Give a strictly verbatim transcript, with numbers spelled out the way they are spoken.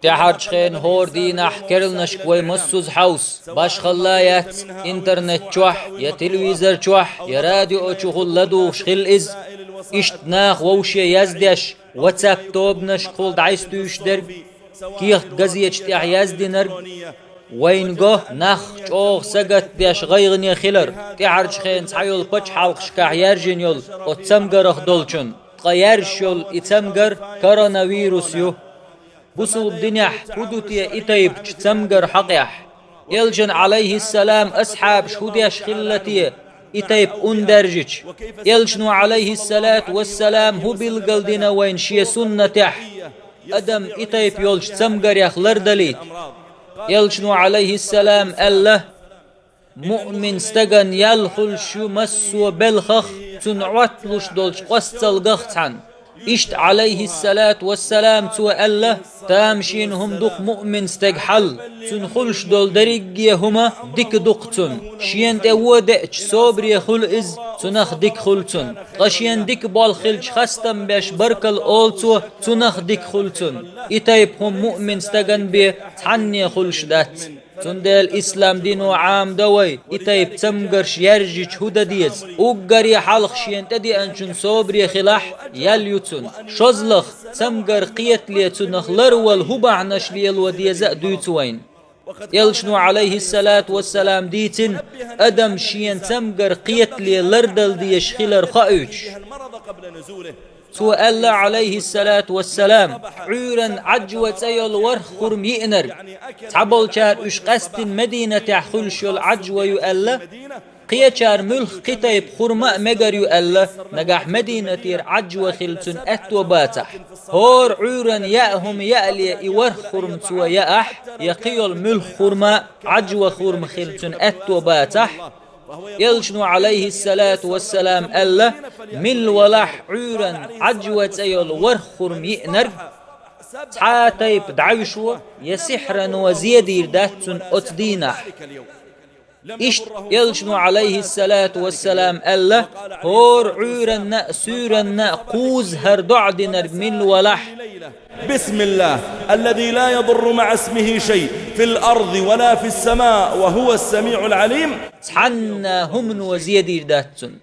ТӀаьхьарчу хенахь хӀора дийнахь керланашка вай массаза хьовса, башхалла яц, интернет чохь, я телевизор чохь, я радио чухула ладугӀуш хилла иза. Иштта наха вовше яздеш, WhatsApp тобанашкахула дӀасатуьйсуш дерг, кехат газеташ тӀехь яздинарг, вайна го нах чӀогӀа сагатдеш гӀайгӀане хилар, тӀаьхьарчу хенахь цхьайолу пачхьалкхашкахь яьржина йолу оцу цамгарх долчун, ткъа яьржаш йолу и цамгар коронавирус ю. Бусулба динехь хӀун ду те и тайпачу цамгар хьакъехь? Элчан, Ӏалайхиссалам, асхьабаш хӀун деш хилла те и тайпа ун даьржича? Элчано, Ӏалайхиссалату вассалам, хӀун билгалдина вайна шен суннатехь, адам и тайпа йолчу цамгарех лардалийта? Элчано, Ӏалайхиссалам, аьлла: «Муъмин стагана ял хуьлуш ю массо а белхах, цунна Ӏотталуш долчу къасталгах цхьаьна». Иштта, Ӏалайхиссалату вассалам, цо аьлла: «Тамашийна хӀума ду-кх муъмин стеган хьал, цунна хуьлуш долу дерриге а хӀума дика ду-кх цунна. Шена тӀе вон деъча собаре хуьлу иза, цунах дика хуьлу цунна. Ткъа шена дика болх хилча, хастам беш баркалла олу цо, цунах дика хуьлу цунна. И тайпа хӀума муъмин стагана бен цхьанне хуьлуш дац». Цундела ислам дино Ӏамадо вай, и тайпа цамгарш яьржича хӀун дан деза. Уггаре хьалха шена тӀедеанчунна собаре хилахь, ял ю цунна. ШозлагӀа, цамгар кхетале цунах ларвала хӀун бахьанаш лело деза а дуьйцу вайна. Элчано, Ӏалайхиссалату вассалам, дийцина, адам шена цамгар кхетале лардала дезаш хилар хоуьйтуш. Цо аьлла, Ӏалайхиссалату вассалам: «Ӏуьйранна Ӏаджва цӀе йолу ворхӀ хурма йиънарг». Цхьаболчара уьш къаьсттина Мединатехь хуьлуш йолу Ӏаджва ю аьлла, кхечара муьлхха кхин тайпа хурма а мегар ю аьлла, нагахь Мединатера Ӏаджва хила цунна аьтто бацахь. ХӀора Ӏуьйранна яа хӀума яале и ворхӀ хурма цо яахь, я кхин йолу муьлхха хурма а Ӏаджва хурма хила цунна аьтто бацахь, Элчано, Ӏалайхиссалату вассалам, аьлла: «Милла валахь Ӏуьйранна Ӏаджва цӀе йолу ворхӀ хурма йиънарг, цхьа а тайпа дӀаьвшо я сихьрано зе дийр дац цунна оцу дийнахь». Иштта Элчано, Ӏалайхиссалату вассалам, аьлла: «ХӀора Ӏуьйранна а, суьйранна а кхузза хӀара доӀа динарг милла валахь». بسم الله الذي لا يضر مع اسمه شيء في الأرض ولا في السماء وهو السميع العليم. Цхьанна хӀумано зе дийр дац цунна.